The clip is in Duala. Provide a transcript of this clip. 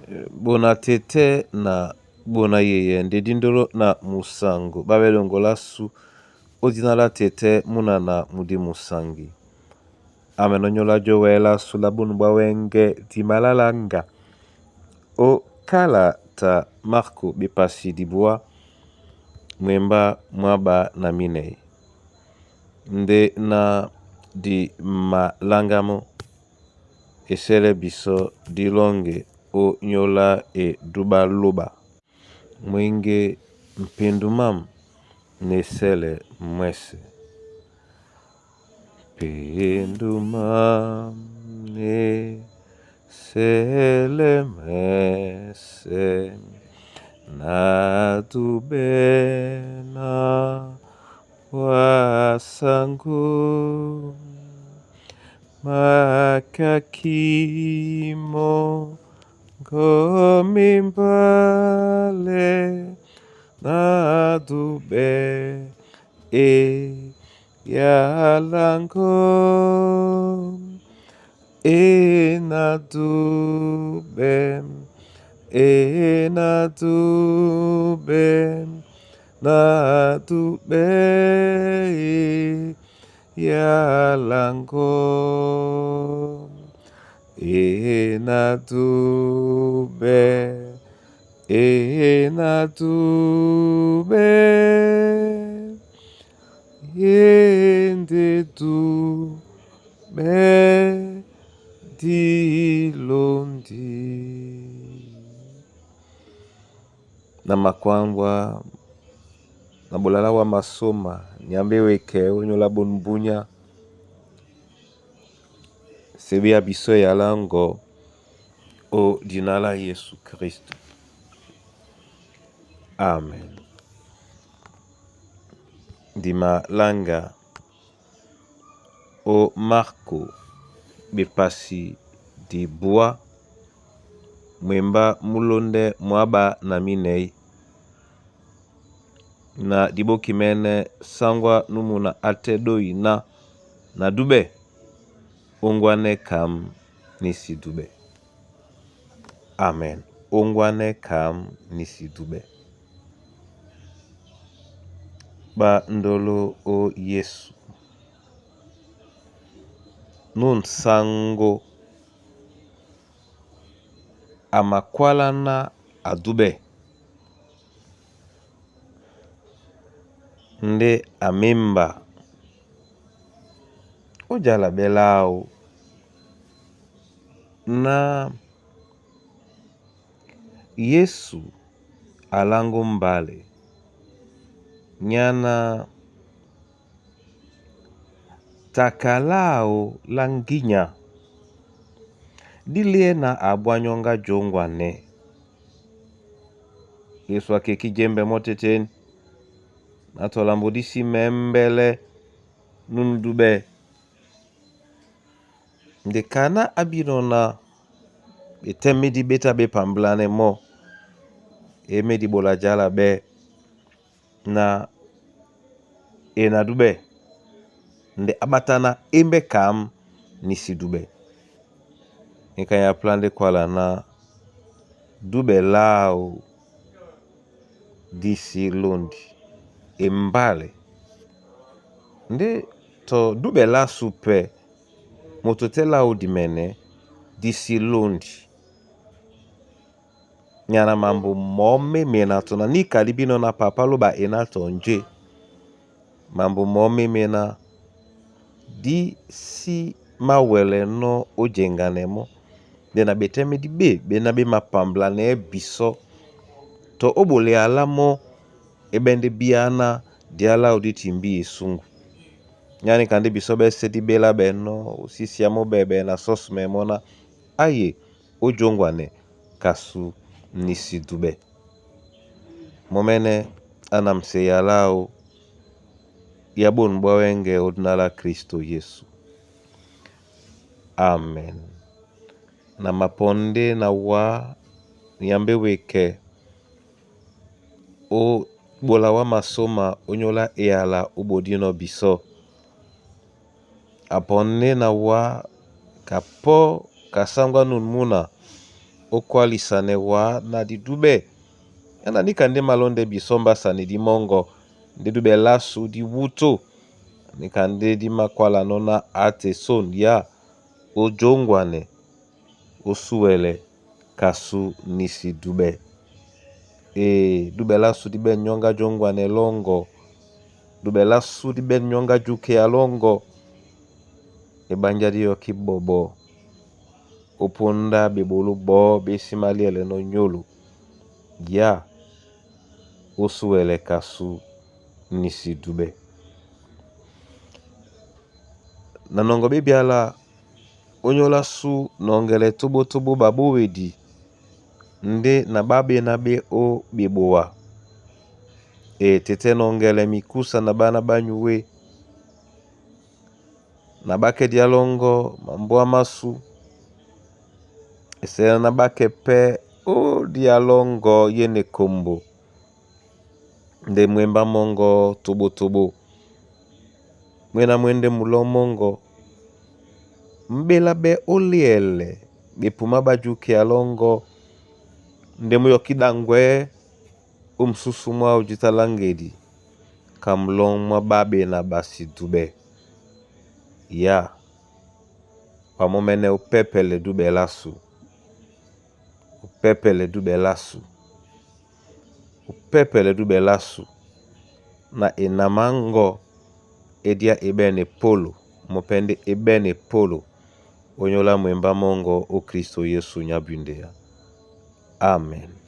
Bona tɛ́tɛ́ na bona yeyɛ nde díndolo na musango ɓá ɓɛ́ ɗoŋgo lásu ó dina lá tɛ́tɛ́ múna na mudí musangi. Amen ónyólá jówɛ lásu lá bôn bwá wɛ́ŋgɛ̄ di maláláŋga ó kálata Marko ɓepasi dibwá mwembá mwáɓá na minɛi. Ndé na dimaláŋgá mɔ́, e sɛ́lɛ́ bisɔ́ dí lɔ́ŋgɛ ónyólá edúɓá lóɓa. Mweŋge mpendu mám na esɛ́lɛ mwɛ́sɛ̄. Mpendu mám na esɛ́lɛ mwɛ́sɛ̄ na dúɓɛ́ na pwasa ŋgó Makaki mɔ́ ŋgɔ́ mímbálɛ na dúɓɛ́ e yala ŋgó E na dúɓɛ́ e na dúɓɛ́ na dúɓɛ́ e yala ŋgó E na dúɓɛ́ e na dúɓɛ́ e nde dúɓɛ́ dilóndi. Na makwambwa na ɓola lá wá masóma Nyambe e wekɛ ónyólá ɓôn búnyá sebéya bisɔ́ eyalá ŋgɔ̌ ó dina lá Yésu Kristo. Amen. Di maláŋga ó Marko ɓepasi dibwá mwembá múlóndɛ́ mwáɓá na minɛi. Na diɓókímɛ́nɛ́ sáŋgó á nú muna á tɛ́ ɗói ná na dúɓɛ́ óŋgwánɛ́ kam ní sí dúɓɛ́. Amen. Óŋgwánɛ́ kam ní sí dúɓɛ́. Ɓá ndolo ó Yesu nú nsáŋgó a makwáláná a dúɓɛ́ ndé a mémbá ó jálá ɓɛ́ láō ná Yesu a láŋgó mbálɛ nyá ná taka láō lá ŋgínya dí lɛ́na a ɓwá nyɔ́ŋgá jǒŋgwanɛ́. Yesu a kekí jêmbɛ mɔ́ têtên na tɔ lambo dí sí mɛ̌mbɛ́lɛ́ nú nú dúɓɛ́. Nde kaná á bínɔ̄ ná ɓetɛ́m médí ɓé tá ɓé pamblánɛ́ mɔ́ e médi ɓola jǎla ɓɛ́ ná e na dúɓɛ́ nde á ɓátáná émbɛ́ kam ní sí dúɓɛ́. Níka í aplá ndé kwála ná dúɓɛ láō dí sí lóndi embálɛ. Ndé tɔ dúɓɛ lásu pɛ́ moto tɛ́ láō dimɛnɛ dí sí lóndi. Nyana mambo mɔ́ mémena tɔ na níka dí bínɔ̄ ná papá lóɓa e ná tɔ njé. Mambo mɔ́ mémena dí sí máwɛlɛnɔ́ ó jeŋganɛ mɔ́. Ndé na ɓetɛ́ médí ɓé ɓéná ɓé mapamblanɛɛ́ bisɔ́ tɔ ó ɓolea lá mɔ́ é ɓɛ́ ndé bíáná diá láō dí timbí esúŋgu. Nyá níka ndé bisɔ́ ɓɛ́sɛ̄ dí ɓélá ɓɛɛ́nɔ́ ó sísiá mɔ́ ɓɛ̂ na sɔ́smɛɛ mɔ́ ná áye ó jóŋgwanɛ kasu ní sí dúɓɛ́. Mɔ́mɛ́nɛ́ á na mseya láō yá bôn ɓwá wɛ́ŋgɛ̄ ó dina lá Kristo Yésu. Amen. Na mapɔndé na wǎ Nyambé e wekɛ ó ɓola wá masóma ónyólá eyala ó ɓodínɔ̄ bisɔ́. A pɔndé na wǎ ka pɔ́ ka sáŋgó á nun múna Okwalisanɛ wa na didúbɛ, yanda níka ndé malɔ́ndɛ́ bisɔ́ mbásani dí mɔ́ŋgɔ, ndé dúɓɛ lásu dí wútō. Níka ndé dí mākwálanɔ́ ná Átesôn yá ó jóŋgwanɛ, ó súwɛlɛ kasu nisi dúɓɛ. Ee, dúɓɛ lásu dí ɓɛ̂n nyɔ́ŋgá jóŋgwanɛ lɔ́ŋgɔ, dúɓɛ lásu dí ɓɛ̂n nyɔ́ŋgá jukea lɔ́ŋgɔ, e ɓánjá dí yɔkí ɓɔɓɔ ó póndá ɓeɓoló ɓɔɔ́ ɓé sí malíɛlɛnɔ́ nyólo. Yá ó súwɛlɛ kasu nisi dúɓɛ. Na nɔŋgɔ ɓé byala, ónyólá sú nɔŋgɛlɛ tóɓótóɓó ɓaɓówedi ndé na ɓá ɓéná ɓé ó ɓeɓowa. E tetɛ́ nɔŋgɛlɛ mikúsa na ɓána ɓá nyuwé, na ɓá kɛ́ diá lɔ́ŋgɔ́ mambóa másu, e sɛnɛ́ ná ɓá kɛ́ pɛ́ ó diá lɔ́ŋgɔ́ yé na ekombo, ndé mwembá mɔ́ŋgɔ́ toɓótoɓó, mwé ná mwé ndé mulɔ́ mɔ́ŋgɔ, m'ɓéla ɓɛ́ ó liɛlɛ, ɓepumá ɓá jukea lɔ́ŋgɔ́, ndé mú yɔkí ɗaŋgwɛ̌ ó musúsú mwáō jǐta lá ŋgedi, ka mulɔ́ŋ mwá ɓáɓe na ɓasi dúɓɛ. Yá wa mɔ́mɛ́nɛ́ ó pɛ́pɛlɛ dúɓɛ lásu, ó pɛ́pɛlɛ dúɓɛ lásu, ó pɛ́pɛlɛ dúɓɛ lásu, na enamá ŋgɔ é díá e ɓɛ̂n epólo, mɔ́ pɛ́ ndé é ɓɛ̂n epólo ónyólá mwembá mɔ́ŋgɔ ó Klísto Yésu nyá bundea. Amen.